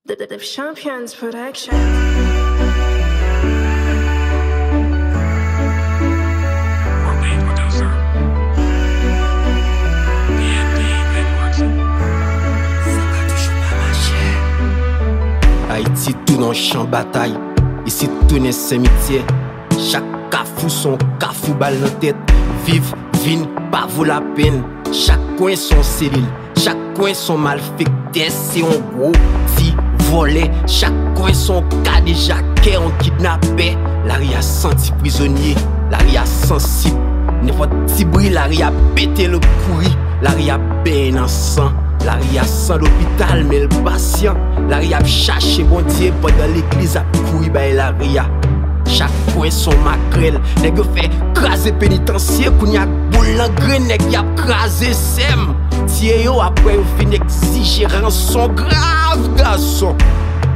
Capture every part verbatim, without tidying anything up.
The, the, the Champions Production. Ayiti tounen yon chan batay, isit tounen simityè. Chak kafou se yon kafou bal nan tèt. Viv, vin, pa vo lapenn. Chak kwen se yon selil, chak kwen se yon malfektè. Se yon gwo ti vòlè. Chak kwen se yon kadejakè, yon kidnapè. Lari a santi prizonye, lari a sansib. Nenpòt ti bri, lari a pete l kouri. Lari a benyen nan san. Lari a san lopital, men l pasyan. Lari ap chache Bondye pandan legliz ap kouri bay lari a. Chak kwen se yon makrèl. Nèg yo fè kraze penitansye, kounye a ak boul nan grenn, nèg y ap kraze sèm. Tiye yo, apre yo vin egzije ranson, grav gason.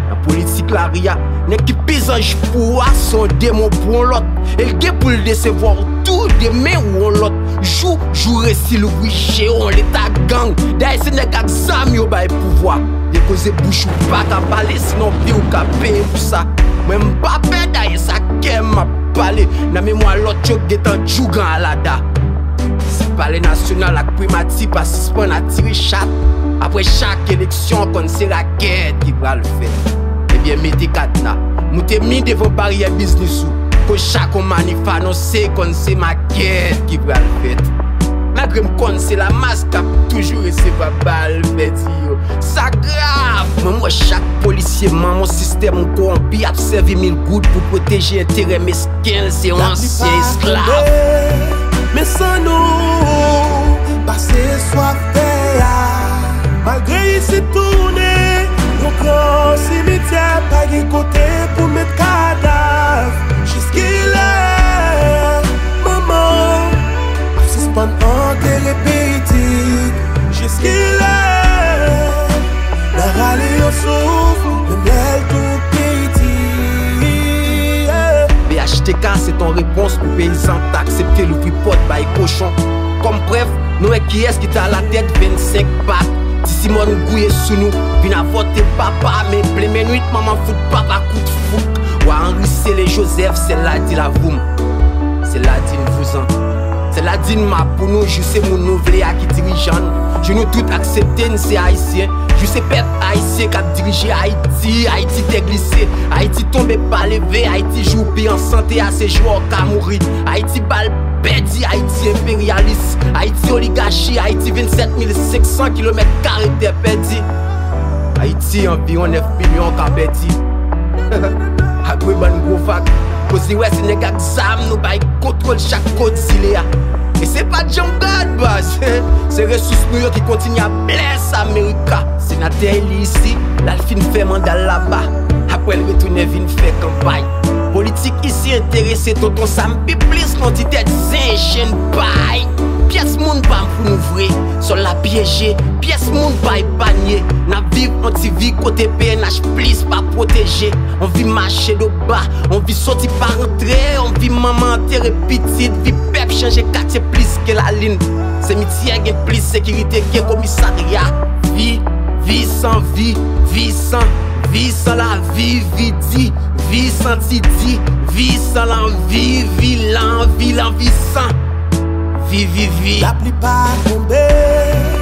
Nan politik lari a, nèg ki pi zanj pou ou a se yon demon pou yon lòt. E l gen pou l desevwa w tou demen ou yon lòt jou. Jou resi l ouvri je w, yon leta gang. Dayè se nèg ak zam yo bay pouvwa. Dekoze bouch ou pa ka pale, sinon pye w ka peye pou sa. Mwen m pa pè, dayè sa kè m ap pale. Nan memwa lòt yo gentan djougan alada. Si palè nasyonal ak primati pa sispann atire chat, apre chak eleksyon konn se rakèt ki pral fèt. Ebyen mete kadna, moute mi devan baryè biznis ou. Koz chak yon manif anonse konn se makèt ki pral fèt. Malgre m konn se lamas k ap toujou resevwa bal pèdi yo. Sa grav! Mwen m wè chak polisye manman yon sistèm kowonpi ap sèvi mil goud pou pwoteje enterè mesken l, se yon ansyen esklav. Men san nou pase swaf tè a. Malgre isit tounen yon gran simityè, pa gen kote pou met kadav. Jiskilè manman ap sispann antere pitit? Jiskilè n a rale yon souf menm lè l tou piti? P H T K se t on repons pou peyizan t aksepte louvri pòt bay kochon. Kòm prèv, nou wè kiyès ki t alatèt vennsenk pak. Ti Simòn gouye sou nou, vin avòte papa, men plen men nwit manman fout papa kout fouk. Wa Anri sele Jozèf, sèl la di l a voum. Sèl la di n vouzan. Sèl la di n m ap pou nou, jou se moun nou vle a ki dirijan n. Jou nou tout aksepte n se ayisyen. Jou se pèp ayisyen k ap dirije Ayiti. Ayiti tè glise, Ayiti tonbe pa leve, Ayiti jou w pi an sante a se jou a w ka mouri. Ayiti bal pèdi, Ayiti enperyalis, Ayiti oligachi, Ayiti vennsèt mil senk san kilomèt kare tè pèdi. Ayiti anviwon nèf milyon ka pèdi. Apre bann gwo vag, koz li wè se nèg ak zam nou bay kontwòl chak kòn zile a. E se pa t janm gad baz, se resous nou yo ki kontinye ap blès Amerika. Senatè eli isi, l al fin fè manda l laba. Apre l retounen vin fè kanpay. Politik isi enterese tonton Sam pi plis nan ti tèt zen jenn pay. Pyès moun pa m pou nou vre, sòl la pyeje, pyès moun pa epanye. N ap viv on ti vi kote P N H plis pa pwoteje. On vi mache do ba, on vi soti pa rantre, on vi manman antere pitit, vi pèp chanje katye plis ke lalin. Simityè gen plis sekirite ke komisarya. Vi, vi san vi, vi san, vi san lavi, vi di, vi san ti di, vi san lanvi, vi lanvi, lanvi san. Vi, vi, vi. Lapli pa tonbe.